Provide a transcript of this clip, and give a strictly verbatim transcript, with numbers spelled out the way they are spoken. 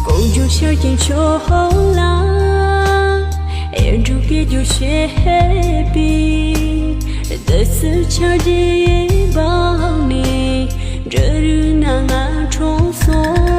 ཀོང་ཇོ་ཤར་གྱི་ཕྱོགས་ལ། གཡུ་འབྲུག་སྐད་རྒྱུག་བྱེད་པའི། བདུད་རྩི་ཆར་གྱི་འབབ་ནས། འབྲུ་རིགས་སྣ་ལྔ་འཁྲུངས་སོ།